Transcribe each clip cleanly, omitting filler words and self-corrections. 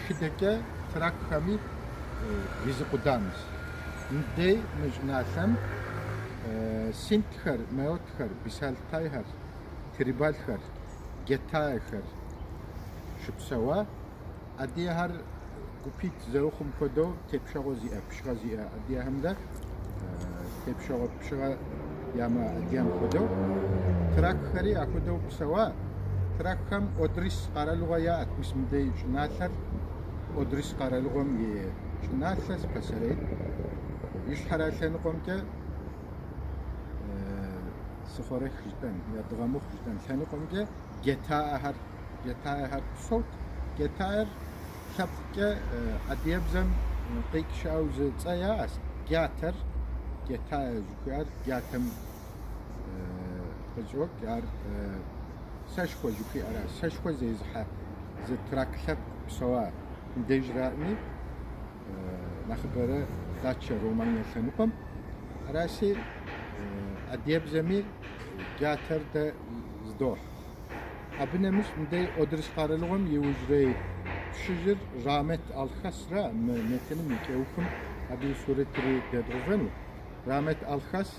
Тхыдэкӏэ тракхэми и зы къудамэщ. Мыдей мы щӏыналъэм синтхэр, меотхэр, бисалтайхэр, трибалхэр, гетаехэр щыпсэуа. Адыгэхэр гупитӏ зэрыхъум хуэдэу тепщэгъуэ зиӏэ, пщыгъэ зиӏэ адыгэхэмрэ тепщэгъуэ пщыгъэ ямыӏэ адыгэм хуэдэу. Тракхэри апхуэдэу псэуа. Тракхэм Одрис къэралыгъуэ яӏэт, мис мыдей щӏыналъэр Одрис къэралыгъуэм и щӏыналъэщ пасэрей. Ищхьэрэ лъэныкъуэмкӏэ Сыхъуэрэх жытӏэн, я Дыгъэмыхъу жытӏэн лъэныкъуэмкӏэ гетаэхэр Гетаехэр псэут. Гетаер лъэпкъкӏэ адыгэбзэм къикӏ щыӏэу зы цӏэ яӏэщ. Гятэр, гетае жыхуиӏэр гятэм къыкӏокӏ. Ар сэшхуэ жыхуиӏэра. Сэшхуэ зезыхьэ зы трак лъэпкъ псэуа мыбдежраӏыми, нэхъыбэрэ Дачэ Романие лъэныкъуэм. Араси, адыгэбзэми гятэр дэ зыдохь. Абы нэмыщӏ мыдей Одрис къэралыгъуэм иужьрей пщыжьыр Рамет Алхасра мы нэтыным и кӏэухым абы и сурэтри дэдгъэувэну. Рамет Алхас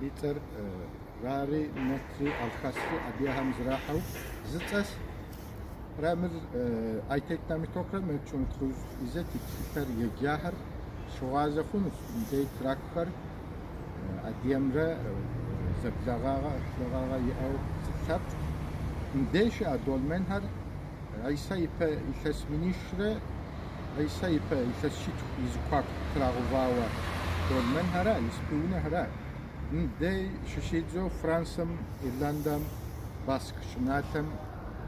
и цӏэр Рари, Метри, Алхасри адыгэхэм зэрахьэу зы цӏэщ. Ара мыр Айтек Намитокрэ мы Чунтхъужь Изэт и тхылъхэр еджахэр щыгъуазэ хъунущ. Мыдей тракхэр адыгэмрэ зэблэгъагъэ, ӏыхьлыгъагъэ иӏэу зы лъэпкъ. Мыдей щыӏэ долменхэр Гӏисэ ипэ илъэс минищрэ Гӏисэ ипэ илъэс щитху и зэхуаку трагъэувауэ долменхэра, испы унэхэра. Мыдей щыщидзэу Францием, Ирландием, Баск щӏыналъэм,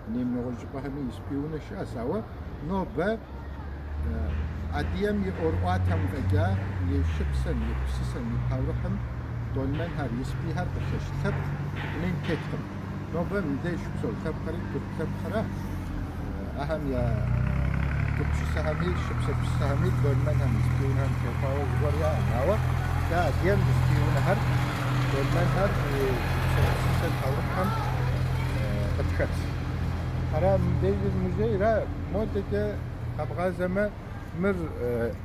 дунейм нэгъуэщӏ щӏыпӏэхэми испы унэ щыӏэщ, ауэ нобэ адыгэм и ӏуэрыӏуатэм фӏэкӏа и шыпсэм, и псысэм, и таурыхъым долменхэр, испыхэр къыхэщ лъэпкъ дунейм теткъым. Нобэ мыбдеж щыпсэу лъэпкъхэри тырку лъэпкъхэра, ахэм я гупсысэхэми, шыпсэ псысэхэми долменхэм, испы унэхэм теухуауэ зыгуэр яӏэщ. Ауэ дэ адыгэм испы унэхэр, долменхэр и шыпсэ псысэ таурыхъхэм къытхэтщ. Ара мыбдежыр музейра, модэкӏэ къэбгъазэмэ, мыр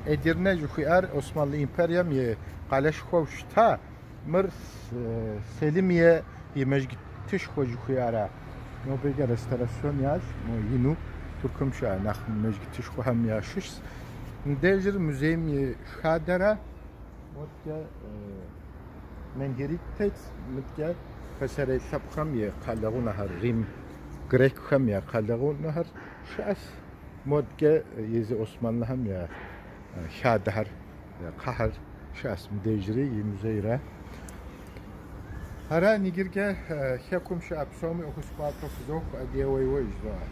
Эдирне жыхуиӏар Османлы империем и къалэшхуэу щыта. Мыр Селимие и мэжджытышхуэ жыхуиӏэра. Нобэкӏэ реставрацион ящӏ, мо ину Тыркум щыӏэ нэхъ мэжджытышхуэхэм ящыщщ. Мыбдежыр музейм и хадэра, модкӏэ менгиритӏ тетщ, мыдкӏэ пасэрей лъэпкъхэм и кхъэлэгъунэхэр, рим грекхэм я кхъэлэгъунэхэр щыӏэщ. Модкӏэ езы османлыхэм я хадэхэр, я кхъэхэр щыӏэщ мыбдежри и музейра. Ара иджыркӏэ хэкум щыӏэ псоми ӏуэхушхуапэ фызоху, адыгэ уей-уей жызоӏэ.